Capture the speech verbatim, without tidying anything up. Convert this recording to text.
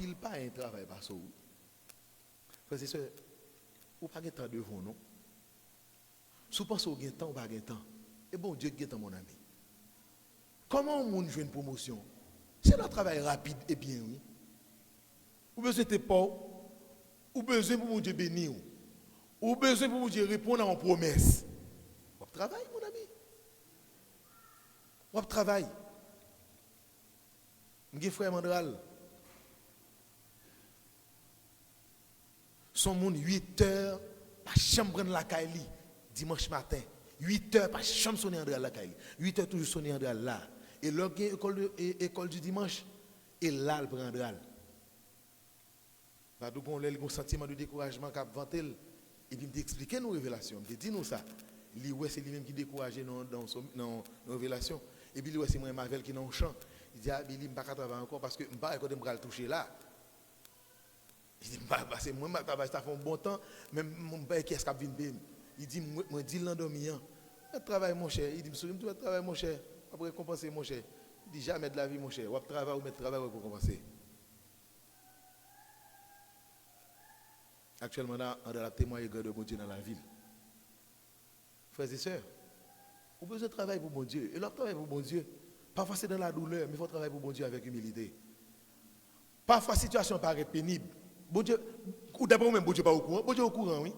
Anpil payen travay pase w wi. Frè e sè, ou pa gen tan devan w non. Si w panse w gen tan, ou pa gen tan. E Bondye ki gen tan, mon ami. Kòman yon moun jwenn pwomosyon? Se lè w travay rapid e byen wi. Ou bezwen te pa w. Ou bezwen pou Bondye beni w. Ou bezwen pou Bondye reponn a yon pwomès. W ap travay, mon ami. W ap travay. M gen frè m Andral. Se yon moun uit è pa janm pran lakay li dimanch maten. Uit è pa janm sonnen Andral lakay li. Uit è toujou sonnen Andral la. E lè gen ekòl, de, e, ekòl di dimanch, e la l pran Andral. Vadou gon lè li gon santiman de dekourajman k ap vante l. Epi m te eksplike nou revelasyon, m te di nou sa. Li wè se li menm ki dekouraje nan, nan, nan, nan revelasyon. Epi li wè se mwen menm avè l ki nan yon chan. Li di, "A, Billy, m pa ka travay ankò paske m pa wè kote m pral touche la." Li di, "M pa, paske mwen, m ap travay sa fè yon bon tan, men m, m pa wè kiyès k ap vin peye m." Li di, "Mwen, mwen di l nan dòmi an, mèt travay, monchè." Li di, "M souri, m di, mèt travay, monchè. W ap rekonpanse, monchè." Li di, "Jamè de lavi, monchè. W ap travay, ou mèt travay, w ap rekonpanse." Aktyèlman la, Andral ap temwaye grandè Bondye nan lavi l. Frè e sè, ou bezwen travay pou Bondye. E lè w ap travay pou Bondye, pafwa se nan ladoulè, men fò w travay pou Bondye avèk imilite. Pafwa sitiyasyon an parèt penib. Bondye, ou daprè ou menm, Bondye pa okouran? Bondye okouran, wi.